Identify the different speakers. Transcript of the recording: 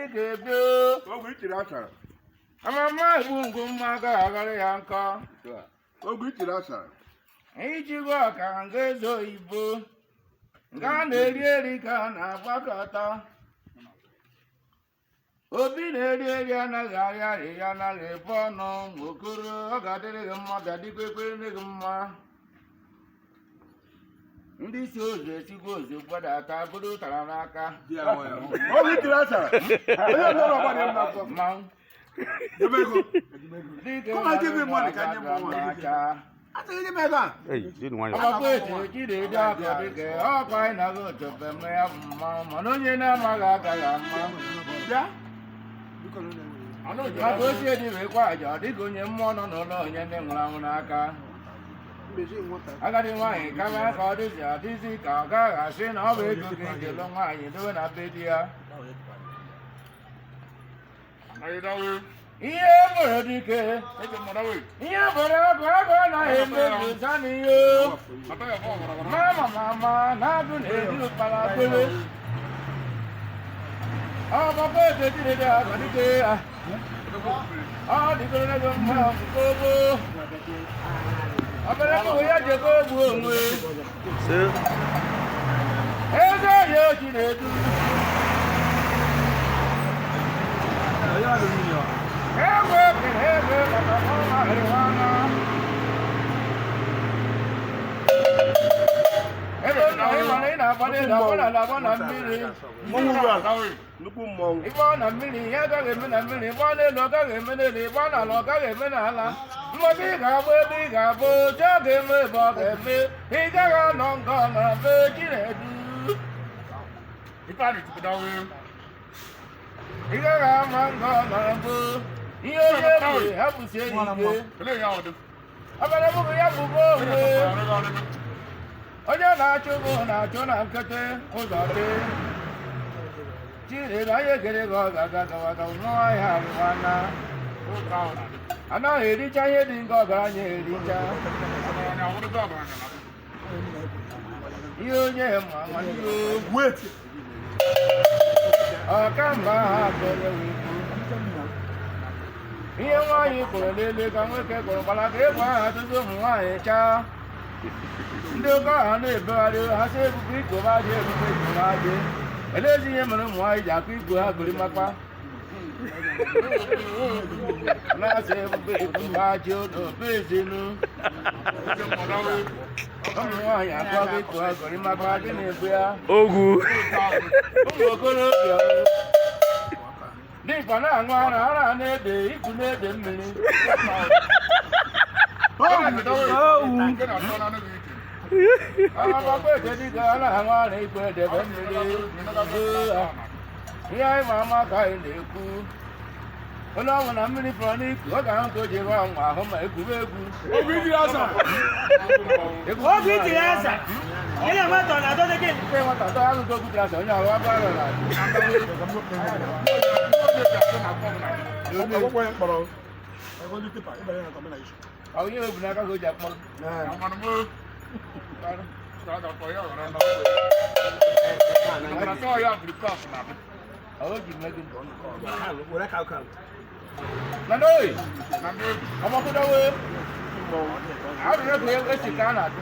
Speaker 1: Dike bịa.
Speaker 2: Ogwe itiri asara.
Speaker 1: Amama egbu ngwu mma agaghị aghara ya nkọ.
Speaker 2: Ogwe itiri asara.
Speaker 1: Ijigwa ọka nga eze oyibo nga a na-eri eri ka a na-agbakọta. Obi na-eri eri anaghị arịa arịrịa, anaghị ebu ọnụ ma okoro. Ọ ga-adịrị gị mma, bịa dịkwa ekwere gị mma. Ndị si ozu esigbo ozu gbadata bụrụ ụtara n'aka.
Speaker 2: Ogwe itiri asara. Onye nọ n'ọgba dị mma afọ.
Speaker 1: Mmanwụ.
Speaker 2: Debe ego.
Speaker 1: Dike.
Speaker 2: Come and give me money, ka nye m nwa.
Speaker 3: Ei, jiri nwayọọ.
Speaker 1: Ọgbakọ etu Chinedu aka dike ọkwa anyị na-aga otobe mme ya bụ mmanwụ, mana onye na-amaghị agaghị ama.
Speaker 2: Bịa.
Speaker 1: Maka osi edibekwa aja, ọ dịka onye mmụọ nọ n'ụlọ onye ndị nwụrụ anwụ n'aka. Agadi nwaanyị kama ka ọ dịzi adịzi ka ọ gaghị asị na ọ bụ ego ka eji lụ nwaanyị dobe na be di ya. Ihe bụrụ dike, ihe bụrụ agụ, agụ anaghị emebi zana ihe. Mama mama na-agụ na-eri ụkpara kwere. Ọgbakọ eto Chinedu aka dike ọ dịgoro ego mma gbogbo. Obere mbụ ya jekọ ogbu onwe.
Speaker 3: Sị,
Speaker 1: Eze ya Chinedu. Egbe kere egbe maka ọma ịwana. Ebe nna ị mara ị na-agbado ị na-agba na agba na mmiri.
Speaker 2: Nnukwu mmọnwụ.
Speaker 1: Ịgba na mmiri, ihe agaghị eme na mmiri. Ịgba n'elu, ọ gaghị eme n'elu. Ịgba n'ala, ọ gaghị eme n'ala. Mmadụ ị ga-agba ebe ị ga-agba oche, ọ ga-eme ebe ọ ga-eme. Ị gaghị anọ nga ọ nọrọ be Chinedu. Ị gaghị ama nga ọ nọrọ bụ ihe onye bụ ha bụsie ya ike. Ọbara bụbụ ya bụbụ onwe. Onye na-achụ bụ na-achụ na nkịtị ụzọ dị. Chinedu anyị ekele gị, ọ ga-aga gawa gawa nwa ya arịwana. Anaghị ericha ihe dị nke ọgaranya ericha. Ihe onye ma nwanne.
Speaker 2: Wait.
Speaker 1: Ọkamba ha bụ onye nwe ikwu. Ihe nwaanyị kwuru n'elu ka nwoke kwuru gbara ka egwu aha tụtụ ụmụ nwaanyị chaa. Ndị oke ọha na-ebegharị ha sị ebube ikoba adị, ebube ikoba adị. Elezi ihe mere ụmụ nwaanyị ji akụ igwe ha gorimakpa na-asị ebube ikoba adị n'obe ezinu. Ụmụ nwaanyị akụọgo iko ha gorimakpa, gị na-ebu ya.
Speaker 3: Ogwu.
Speaker 1: Ụmụ okorobịa dịkwa na-aṅụ ara, ara na-ede iku na-ede mmiri. Ọgbakọ ede dịka a na-aṅụ ara ikwu edebe mmiri. Ihe anyị ma ama ka anyị na-ekwu. Onye ọ bụ na mmiri fọrọ n'iku, ọ ga-ahụ ka o ji rụọ anwụ ahụ ma egwube egwu.
Speaker 2: Ogwe itiri asara.
Speaker 4: Oge itiri asa, ị na-enweta ọ na-adọta gị.
Speaker 1: Ikpe nwata tọ ahụ ka o kwutere asa onye ahụ agba arọ na
Speaker 2: Akwụkwọ ya mkpọrọ.
Speaker 1: Ọ bụ ihe o bu n'aka ka o ji akpọ. Ọ o ji mee gị. Nana oyi, ọmọkúndọ́wé, àwọn ọ̀rẹ́ kò yẹ esi ká na-adị.